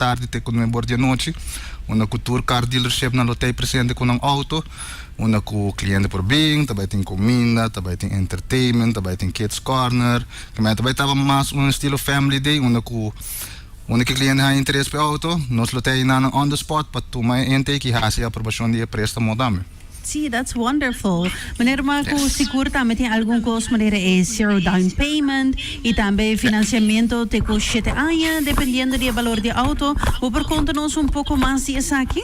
Tardi te ku nuebe or di anochi, unda ku tur car dealership nan lo tei presente ku nan auto, unda ku kliente por bin, ta bai tin kuminda, ta bai tin entertainment, ta bai tin kids corner, kemey ta bai taba mas un estilo family day unda ku unda ku e kliente haña interes pa e auto, nos lo tei nan on the spot pa tuma e intake i hasi e aprobashon di e prestamo tambe. Sí, that's wonderful. Meneer Marco, sigur tambe tin algun kos manera e zero down payment i tambe financiamento te ku shete aña, dependiendo di e balor di auto. Bo por konta nos un poko mas di esaki?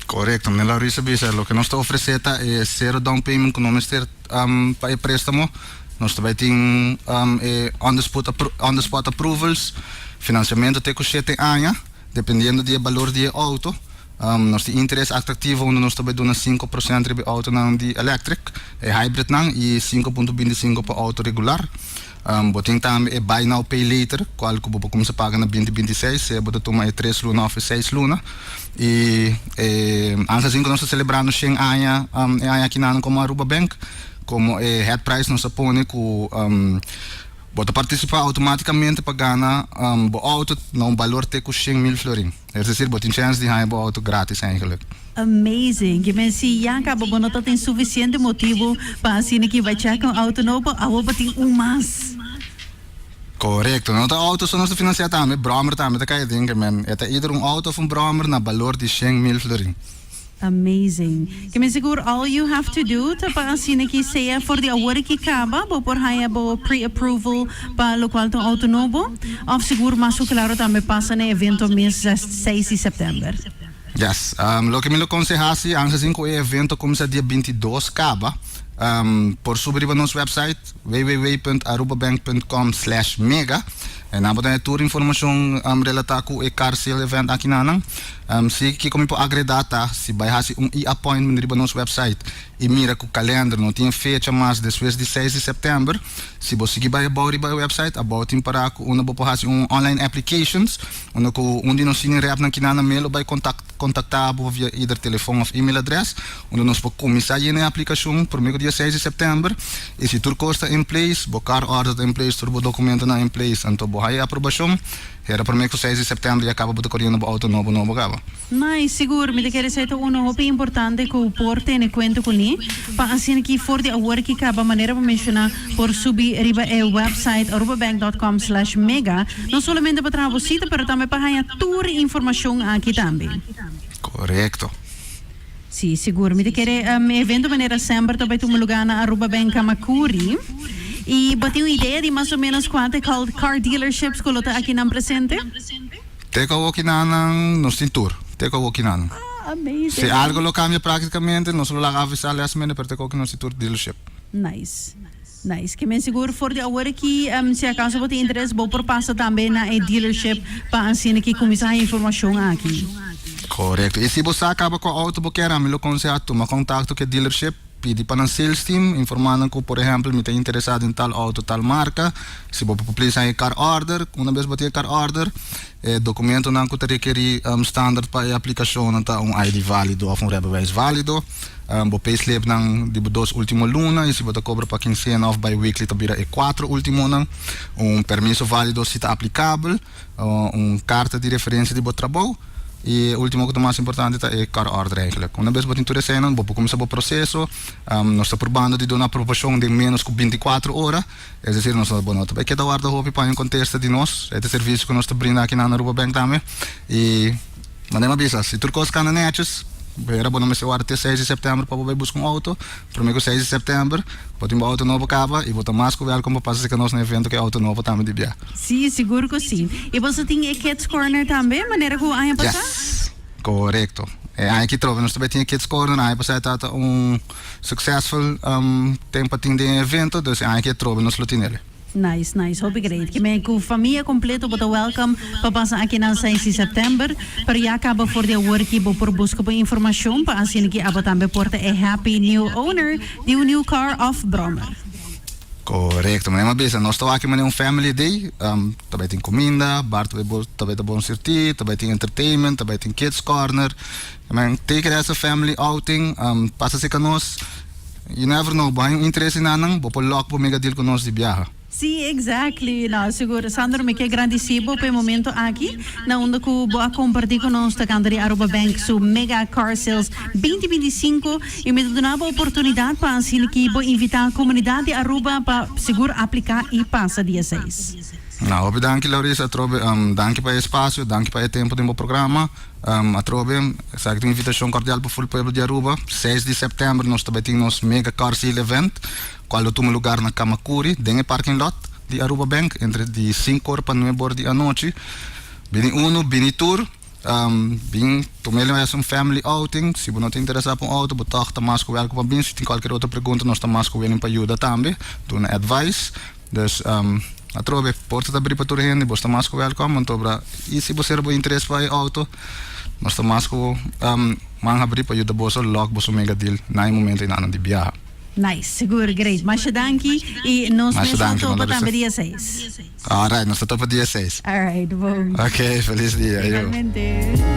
Korekto, meneer Laurissa bisa, loke nos ta ofresé ta e zero down payment ku no mester pa e préstamo. Nos ta bai tin e on the spot on the spot approvals, financiamento te ku shete aña, dependiendo di e balor di e auto. Nos tin interes atractivo unda nos ta bay duna 5% riba e autonan di electric, e hybridnan, y 5.25 pa auto regular. Bo tin tambe e buy now pay later, cual cu bo por cuminsa paga na 2026, sea bo ta tuma e tres luna of e seis luna. Y e aangezien cu nos ta celebrando shen aña e aña akinan como Aruba Bank, como e head price nos a pone cu bo ta participa automaticamente pa gana bo auto na un balor te cu 100,000 florin. Es decir, bo tin chance di haña bo auto gratis eigenlijk. Amazing! Ke men si ya caba bo no ta tin suficiente motibo pa asina ki bai check un auto nobo, awo bo tin un mas. Corecto. No ta auto so nos ta financia tambe, brommer tambe ta cay aden. Ke men e ta either un auto of un brommer na balor di 100,000 florin. Amazing. Ke men sigur all you have to do ta pa asina ki sea for di awor ki kaba bo por haya bo pre-approval pa lokual ta un auto nobo of sigur mas ku klaro tambe pasa na e evento mes 6 di september. Yes. Loke mi lo konseha si aangezien ku e evento kuminsá dia 22 kaba, por subi riba nos website www.arubabank.com/mega en nan bo ta haya tur informashon relatá ku e car sale event aki nan. Si kiko mi por agreda ta si bai hasi un e-appointment riba nos website i mira ku kalender no tin fecha mas despues di 6 di september, si bo sigui bai abou riba e website, abou tin para ku unda bo por hasi un online applications unda ku un di nos senior repnan kinan na mail lo bai kontakta bo via either telefon of email adres unda nos por kuminsá yena e aplikashon promé ku dia 6 di september i si tur kos ta in place, bo car order ta in place, tur bo dokumentonan in place, anto bo haya e aprobashon. Hera promé ku 6 di sèptèmber ya kaba bo ta koriendo bo outo nobo nobo kaba. Nice, sigur. Mi ta kere esei ta uno hopi importante ku por tene kuenta kuné pa asina ki for di awor ki kaba manera bo menshoná por subi riba e website arubabank.com/mega no solamente pa traha bo sita pero tambe pa haña tur informashon aki tambe. Korekto. Sí, sigur. Mi ta kere e evento manera semper ta bai tuma lugá na Aruba Bank Camacuri. I bo tin un idea di mas o ménos kuantu e car dealerships ku lo ta akinan presente? Te ku awoki nan nos tin tur. Te ku awoki nan. Ah, amazing. Si algo lo kambia práktikamente nos lo laga avisá last minute pero te ku awoki nos tin tur dealership. Nice. Nice. Ke men sigur for di awor aki si akaso bo tin interes bo por pasa tambe na e dealership pa asina ki kuminsá haña informashon aki. Korekto. I si bo sa kaba kua outo bo kier ami lo konsehá tuma kontakto ku e dealership, pidi pa nan sales team, informá nan ku por ehèmpel mi ta interesá den tal outo tal marka, si bo por please haña e car order, una bes bo tin e car order e dokumentonan ku ta rekerí standard pa e aplikashonnan ta un ID válido òf un rijbewijs válido. Bo payslipnan di bo dos ultimo luna y si bo ta cobra pa quincena of biweekly ta bira e cuatro ultimonan. Un permiso valido si ta aplicabel, un carta di referencia di bo trabou y e ultimo cu ta mas importante ta e car order eigenlijk. Una bes bo tin tur eseinan bo por cuminsa bo proceso. Nos ta probando di duna aprobacion den menos cu 24 ora, es decir nos bo no ta bay keda warda hopi pa un contesta di nos. E ta e servicio cu nos ta brinda aki na Aruba Bank tambe y. Manera mi a bisa, si tur kos kanda nètjes, bo bo no mester warda te 6 di sèptèmber pa bo bai buska un outo. Promé ku 6 di sèptèmber, bo tin bo outo nobo kaba i bo ta mas ku wèlkom pa pasa serka nos na evento ku e outo nobo tambe di bia. Sí, sigur ku sí. I boso tin e Kids Corner tambe, manera ku aña pasá? Yes, korekto. E aña aki trobe nos ta bai tin e Kids Corner. Aña pasá e tabata un successful tempu pa tin den e evento, dus e aña aki atrobe nos lo tin el. Nice, nice, hopi great. Ke men ku famia kompleto bo ta welcome pa pasa aki nan 6 di september. Pero ya kaba for di awor ki bo por buska bo informashon pa asina ki abo tambe por ta e happy new owner di un new car of brommer. Korekto, manera mi a bisa nos ta wak manera un family day, ta bai tin kuminda, bar ta bai bo ta bai ta bon sirtí, ta bai tin entertainment, ta bai tin kids corner, men take it as a family outing, pasa serka nos. You never know, bo haña un interes di nan, bo por lòk bo mega deal ku nos di biaha. Si, exactly. No, sigur. Sandro, mi ke gradici bo pa e momento aki, na unda cu bo a comparti cu nos tocante di Aruba Bank su Mega Car Sales 2025 y mi ta duna bo oportunidad pa asina ki bo invita comunidad di Aruba pa sigur aplica y pasa dia seis. No, hopi danki Laurissa, atrobe danki pa e espacio, danki pa e tempo den bo programa. Atrobe, esaki ta un invitacion cordial pa full pueblo di Aruba. 6 di september nos ta bay tin nos Mega Car Sale Event, cual lo tuma lugar na Camacuri den e parking lot di Aruba Bank entre di 5 or pa 9 or di anochi. Bini uno, bini tur. Bin tuma el un family outing. Si bo no ta interesa pa un auto, bo toch ta mas cu welkom pa bin. Si tin cualkier otro pregunta, nos ta mas cu willing pa yuda tambe, duna advice. Dus, atrobe, porta ta abri pa tur hende, bo ta mas cu welkom. Anto bra, y si bo ser bo interes pa e auto, nos ta mas cu man habri pa yuda boso lock boso mega deal na e momento eynan di biaha. Nice, sigur, great. Masha danki y nos Masha mes lo danki, topa Marisa. tambe dia seis. Alright, nos ta topa dia seis. Alright, bon. Ok, feliz dia. Ayo. Igualmente.